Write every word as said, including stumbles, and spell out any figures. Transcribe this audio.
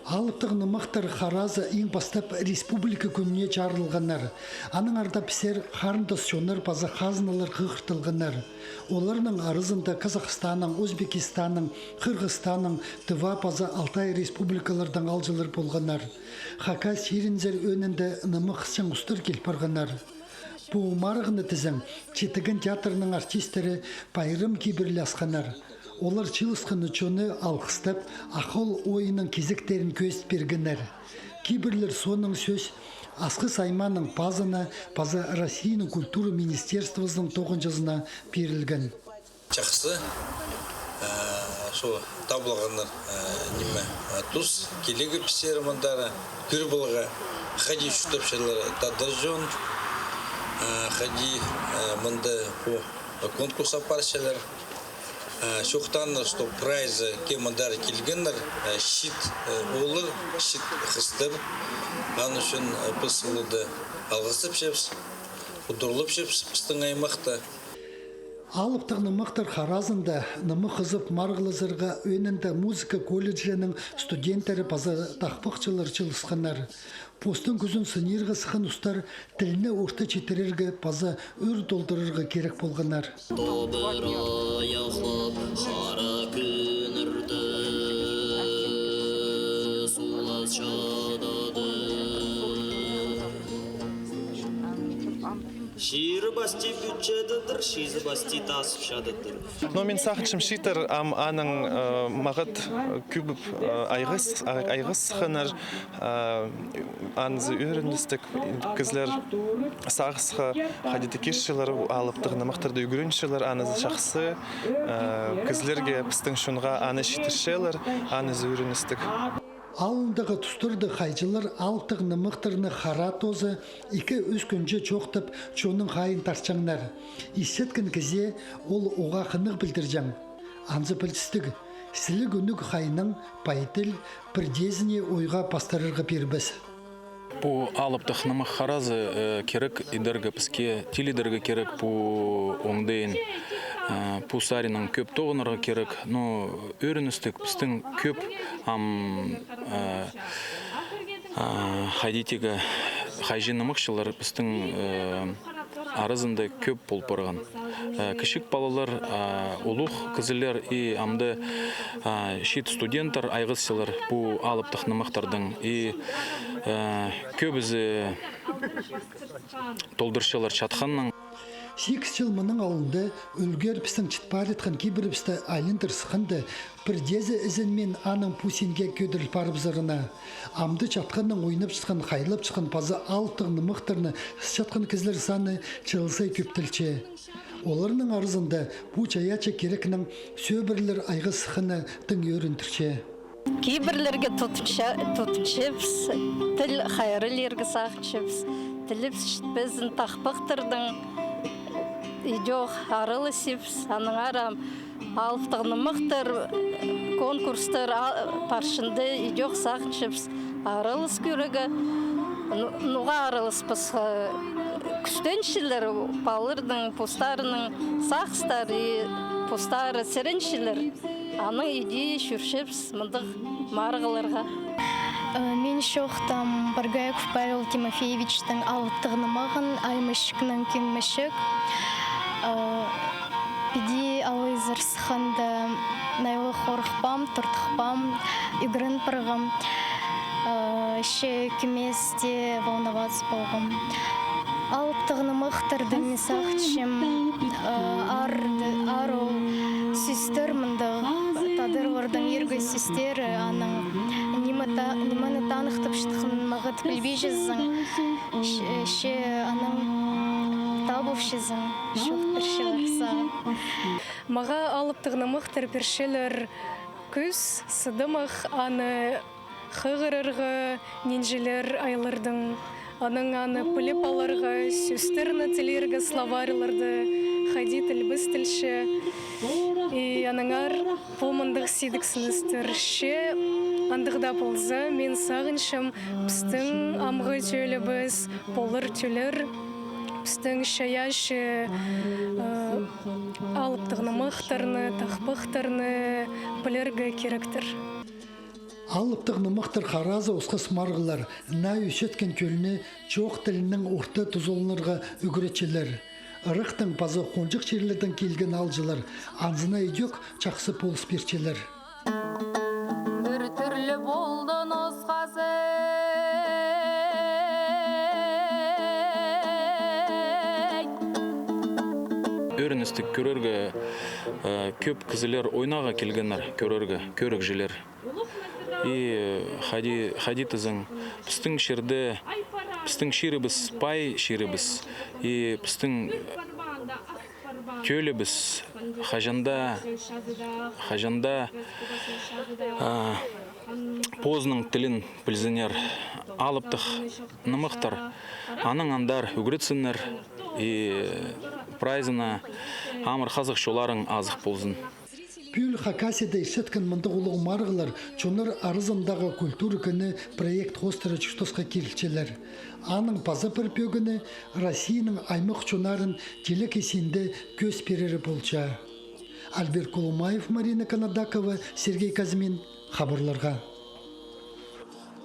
Алыптығ нымахтар харазы иң пастап республика кӱніне чарылғаннар. Аннаңар даа пісер харындас чоннар паза хазналар хығыртылғаннар. Оларның аразында Казахстанның, Узбекистанның, Хырғызстанның, Тыва паза Алтай республикалардаң аалҷылар полғаннар. Хакас чирінзер ӧӧнінде нымахчаң устар кил парғаннар. Пу марығны тізең, Читіген театрның артисттері пайрам кибірі ле асханнар. Олар чыылысханы чонны алғыстап, Ах оол ойынның кизектерін кӧзіт пиргеннер. Кибірлер соонаң сӧс Асхыс аймааның пазына паза Россияның культура министерствозының тоғынҷызына пирілген. Чахсы, э, со табылғаннар, э, ниме, э, тус, килерге пісер мындағ, кӧр поларға, хайди чуртапчалар тадар чон, э, хайди, э, мында пу конкурс апарчалар. Э, чоохтааннар, что прайзы кем мындағ килгеннер, э, чиит, э, ооллар, чиит хыстар. Аны ӱчӱн, э, піс оларны алғыстапчабыс, удурлапчабыс пістің аймахта. Алыптығ нымахтар харазында нымах ызып марығлазарға ӧӧнінде музыка колледжінің студенттері паза тахпахчылар чыылысханнар. Постың кӱзін сынирға сыххан устар тілні орта читірерге паза ӱр толдырарға кирек полғаннар. Тобыра яхлап, хара кӱнірді сулас чадады. Чирі пасти пӱтчедідір, чизі пасти тасып чадыдыр. Но мин сағынчам, чииттер ам аның, э, мағат, э, кӧбіп, э, айғас-, ай-, айғасханнар, э, анзы ӧріністіг кізілер сағысха хайди-да кирчелер, алыптығ нымахтарды ӱгренчелер, анзы чахсы, э, кізілерге, пістің чонға аны читірчелер, анзы ӧріністіг. Алындағы тустарда хайҷылар алыптығ нымахтарны хара тооза, ікі-ӱс кӱнҷе чоохтап, чонның хайиин тартчаңнар. Исчеткен кізее ол уғаа хынығ пілдірҷең. Анзы пілдістіг, сіліг ӱнніг хайынаң пай тіл пірдеезіне ойға пастырарға пирбес. Пу алыптығ нымах харазы, э, кирек идерге піске, тилідерге кирек пу оңдайын. Э, пу саринаң кӧп тоғынарға кирек. Но ӧріністіг, пістің кӧп ам, э, э, хайди тигі, хайҷы нымахчылар пістің, э, аразында кӧп пол парған. Э, кічіг палалар, э, улуғ кізілер и амды, э, чиит студенттер айғасчалар пу алыптығ нымахтардаң. И, э, кӧбізі толдырчалар чатханнаң. Сигіс чыл мының алнында ӱлгер пістің чіт парыбысхан кибірібісті айландыр сыхханда, пірдеезі ізенмеен аның пу синге кӧдіріл парыбызарына. Амды чатханнаң ойнапчатхан, хайлапчатхан паза алыптығ нымахтарны ысчатхан кізілер саны чыл сай кӧптелче. Оларның аразында пу чайаачы кирекнең сӧбірелер айғасханы тың ӧріндірче. Кибірлерге тутча-, тутчабыс, тіл хайраллирға сағынчабыс, тілібіс чітпезін, тахпахтардаң идӧк араласчабыс, аннаңар ам алыптығ нымахтар, конкурстар, а, парчында идӧк сағынчабыс аралас кӧрерге. Ну, ноға араласпасха, кӱстенчелер, палаларның постарының сағыстары, постары сіренчелер. Анаң иди чӧрчебіс мындағ марығларға. Э, мин чоохтаам Баргаев Павел Тимофеевичтің алыптығ нымағын «Аймачык нан Кӱн мічік». Э, піди алайзар сыхханда, найлы хорыхпаам, тортыхпаам, ӱгрен парғам. Э, че кӧмес тее волноваться полғам. Алыптығ нымахтарда мин сағынчам, э, аар, аар ол сӧстер, мындағ тадарларның иргі сӧстері, анаң ниме та-, нимені таныхтапчатханын мағат пілбинчезің, че, че анаң табылчазың, чоохтирчалар сағаа. Мағаа алыптығ нымахтар пирчелер кӱс, сыдымах, аны хығырарға нинҷе-ле айлардаң, анаң аны піліп аларға, сӧстерні тілирге, словарьларды, хайди тілбестелче. И аннаңар пу мындағ сидіксіністер. Че андағ даа полза, мин сағынчам, пістің амғы тӧлібіс полар тӧлер, пістің чайаачы, э, алыптығ нымахтарны, тахпахтарны пілерге киректер. Алыптығ нымахтар харазы осхас марығлар, наа ӧсчеткен тӧлні чоох тілінең орта тузаланарға ӱгретчелер. Ырахтаң паза хонҷых чирлердең килген аалҷылар анзына идӧк чахсы полыс пирчелер. Пір тӱрлі полды нысхазы. Ӧріністіг кӧрерге, э, кӧп кізілер ойнарға килгеннер, кӧрерге, кӧрігҷілер. И, э, хайди, хайди тізең, пістің чирде, пістің чирібіс, пай чирібіс. И пістің тӧлібіс хаҷан даа, хаҷан даа, а, позының тілін пілзіннер, алыптығ нымахтар анаң андар ӱгретсіннер, и прайзына амыр хазых чолларың азых ползын. Пӱӱл Хакасияда иртчеткен мындағ улуғ марығлар «Чоннар аразындағы культура кӱні» проект хоостыра чуртасха кирілчелер. Аның паза пір пӧгіні Россияның аймах чоннарын телекесінде кӧс пирері полча. Альберт Кулумаев, Марина Канадакова, Сергей Казьмин, хабарларға.